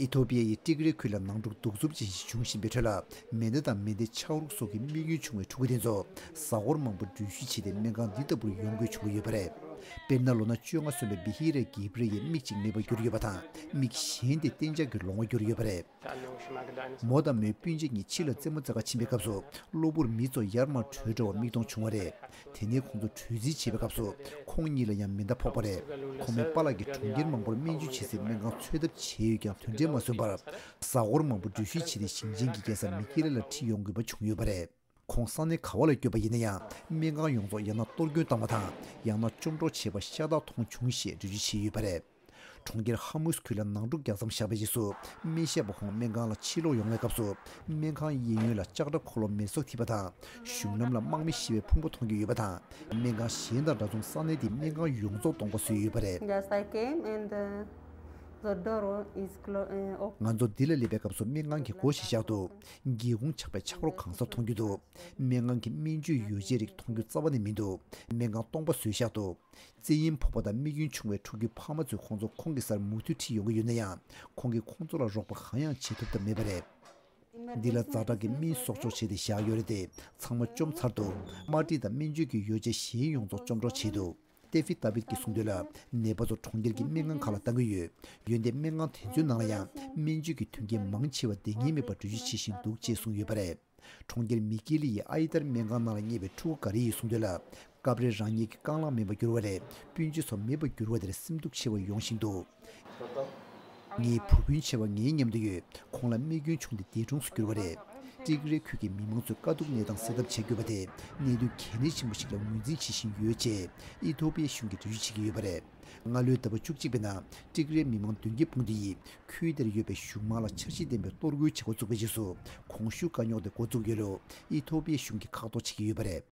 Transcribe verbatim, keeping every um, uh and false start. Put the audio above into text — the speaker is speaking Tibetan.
ཨི་ཐོ་པི་ཡ་ཡི་ཏིག་རེ་ཁུལ་ལ་ནང་འཁྲུག་གདུག་རྩུབ་ཅན་ཞིག་འབྱུང་བཞིན་པའི་ཁྲོད་ལ། མེ་མདའ་དང་མེ་མདའི་ཆག་རོགས་སོགས་ཀྱི་རྨས་སྐྱོན་བྱུང་བའི་ཕྲུ་གུ་དེ་ཚོ་གཟའ་འཁོར་མང་པོ་འགྲུལ་བཞུད་བྱས་ཏེ་སྨན་ཁང་འདི་ལྟ་བུར་ཡོང་དགོས་བྱུང་གི་ཡོད་པ་རེད། དཔེར་ན། ལོ་ན་བཅོ་ལྔ་སོན་པའི་བི་ཧི་ར་གིབ་རི་ཡི་མིག་གཅིག་མེད་པར་གྱུར་ཡོད་པ་དང་། མིག་གཞན་དེ་གཏན་འཇགས་ཀྱི་ལོང་བར་གྱུར་ཡོད་པ་རེད། མོ་དང་མོའི་སྤུན་མཆེད་གཉིས་ཕྱི་ལ་རྩེད་མོ་རྩེ་གར་ཕྱིན་པའི་སྐབས་སུ། གློ་བུར་མི་ཚོ་ཡར་མར་བྲོས་འགྲོ་བ་མིག་མཐོང་བྱུང་བ་རེད། དེ་ནས་ཁོང་ཚོ་བྲོས་རྩིས་བྱེད་པའི་སྐབས་སུ། ཁོང་གཉིས་ལ་ཡང་མེ་མདའ་ཕོག་པ་རེད། ཁོ་མོའི་པཱ་ལགས་ཀྱིས་གྲོང་ཁྱེར་མང་པོར་སྨན་བཅོས་བྱེད་སའི་སྨན་ཁང་འཚོལ་ཐབས་བྱས་ཡོད་ཀྱང་དོན་འབྲས་མ་སོན་པར། གཟའ་འཁོར་མང་པོ་འགྲུལ་བཞུད་བྱས་ཏེ་ཞིང་ཆེན་གྱི་རྒྱལ་ས་མི་ཀི་ལེ་ལ་ཁྲིད་ཡོང་དགོས་པ་བྱུང་ཡོད་པ་རེད། ཁོང་ས་གནས་ག་བ་ལ་བསྐྱོད་པ་ཡིན་ན་ཡང་། སྨན་ཁང་ཡོངས་རྫོགས་ཡང་ན་གཏོར་སྐྱོན་བཏང་བ་དང་། ཡང་ན་བཅོམ་འཕྲོག་བྱས་པ་ཤ་སྟག་མཐོང་བྱུང་ཞེས་འགྲེལ་བརྗོད་བྱས་ཡོད་པ་རེད། གྲོང་ཁྱེར་ཧ་མུས་ཁུལ་ལ་ནང་འཁྲུག་རྒྱག་མཚམས་བཞག་པའི་རྗེས་སུ། སྨན་ཞབས་པ་ཁོང་སྨན་ཁང་ལ་ཕྱིར་ལོག་ཡོང་བའི་སྐབས་སུ། སྨན་ཁང་གཡས་གཡོན་ལ་ལྕགས་ཁྲབ་འཁོར་ལོ་མེར་སྲེག་ཐེབས་པ་དང་། གཞུང་ལམ་ལ་དམག་མི་ཤི་བའི་ཕུང་པོ་མཐོང་རྒྱུ་ཡོད་པ་དང་། སྨན་ཁང་གཞན་དང་འདྲ་མཚུངས་ས་གནས་དེའི་སྨན་ཁང་ཡོངས་རྫོགས་སྟོང་པ་བཟོས་ཡོད་པ་རེད། Yes, I came and uh, the door is closed. ང་ཚོ་འདི་ལ་སླེབས་པའི་སྐབས་སུ་སྨན་ཁང་གི་སྒོ་ཕྱེ་བཞག་འདུག་སྒེའུ་ཁུང་ཆག་པའི་ཆག་རོ་གང་སར་མཐོང་རྒྱུ་འདུག་སྨན་ཁང་གི་སྨན་བཅོས་ཡོ་བྱད་རིགས་མཐོང་རྒྱུ་རྩ་བ་ནས་མི་འདུག་སྨན་ཁང་སྟོང་པ་བཟོས་བཞག་འདུག་རྩིས་གཡེང་ཕོག་པ་དང་རྨས་སྐྱོན་བྱུང་བའི་ཕྲུ་གུའི་ཕ་མ་ཚོས་ཁོང་ཚོ་ཁོང་གི་སར་མུ་མཐུད་ཁྲིད་ཡོང་གི་ཡོད་ན་ཡང་། ཁོང་གིས་ཁོང་ཚོ་ལ་རོགས་པ་གང་ཡང་བྱེད་ཐུབ་ཐབས་མེད་པ་རེད། འདི་ལ་ཛ་དྲག་གི་སྨན་གསོག་འཇོག་བྱས་ཏེ་བཞག་ཡོད་རེད་དེ། ཚང་མ་བཅོམ་ཚར་འདུག་དམར་དྲི་དང་སྨན་བཅོས་ཀྱི་ཡོ་བྱད་གཞན་ཡོངས་རྫོགས་བཅོམ་འཕྲོག་བྱས་འདུག་ཏེ་ཧྥི་ཏཱ་བིད་ཀྱིས་གསུངས་དོན་ལ། ནད་པ་ཚོ་གྲོང་ཁྱེར་གྱི་སྨན་ཁང་ཁག་ལ་བཏང་གི་ཡོད། ཡོན་ཏན་སྨན་ཁང་དེ་ཚོའི་ནང་ལ་ཡང་སྨན་བཅོས་ཀྱི་མཐུན་རྐྱེན་མང་ཆེ་བ་འདང་ངེས་མེད་པར་འགྲུལ་བཞུད་བྱེད་བཞིན་འདུག་ཅེས་གསུངས་ཡོད་པ་རེད། གྲོང་ཁྱེར་མི་ཀི་ལི་ཡི་ཨ་ཡི་ཏར་སྨན་ཁང་ནང་ལ་གཉེར་བའི་ཕྲུ་གུ་འགའ་རེ་ཡིས་གསུངས་དོན་ལ། སྐབས་རེ་རང་ཉིད་ཀྱི་རྐང་ལག་མེད་པར་གྱུར་བ་རེད། སྤུན་མཆེད་ཚོ་མེད་པར་གྱུར་བ་དེར་སེམས་སྡུག་ཆེ་བ་ཡོང་བཞིན་འདུག་ངའི་བུ་སྤུན་ཆེ་བ་ངའི་མཉམ་དུ་ཡོད། ཁོང་ལ་རྨས་སྐྱོན་བྱུང་སྟེ་འདས་གྲོངས་སུ་གྱུར་བ་རེད། ཏིག་རེ་ཁུལ་གྱི་མི་མང་ཚོས་དཀའ་སྡུག་གནས་སྟངས་སེལ་ཐབས་བྱེད་དགོས་པ་དེ་གནད་དོན་གལ་གནད་ཆེན་པོ་ཞིག་ལ་ངོས་འཛིན་བྱེད་བཞིན་ཡོད་ཅེས་ཨི་ཐོ་པི་ཡའི་གཞུང་གིས་འགྲེལ་བརྗོད་བྱེད་ཀྱི་ཡོད་པ་རེད། སྔ་ལོའི་ཟླ་བ་བཅུ་གཅིག་པའི་ནང་ཏིག་རེ་མི་མང་བདུན་བརྒྱ་སྤུན་བདེ་ཡིས་ཁུལ་དེར་ཡོད་པའི་གཞུང་དམངས་ལ་འཆར་གཞི་ལྡན་པའི་གཏོར་རྒོལ་བྱེད་འགོ་བཙུགས་པའི་རྗེས་སུ། གོང་ཞུས་དཀའ་རྙོག་དེ་འགོ་བཙུགས་ཡོད་ལུགས་ཨི་ཐོ་པི་ཡའི་གཞུང་གིས་ཁག་ཐེག་བྱེད་ཀྱི་ཡོད་པ་རེད།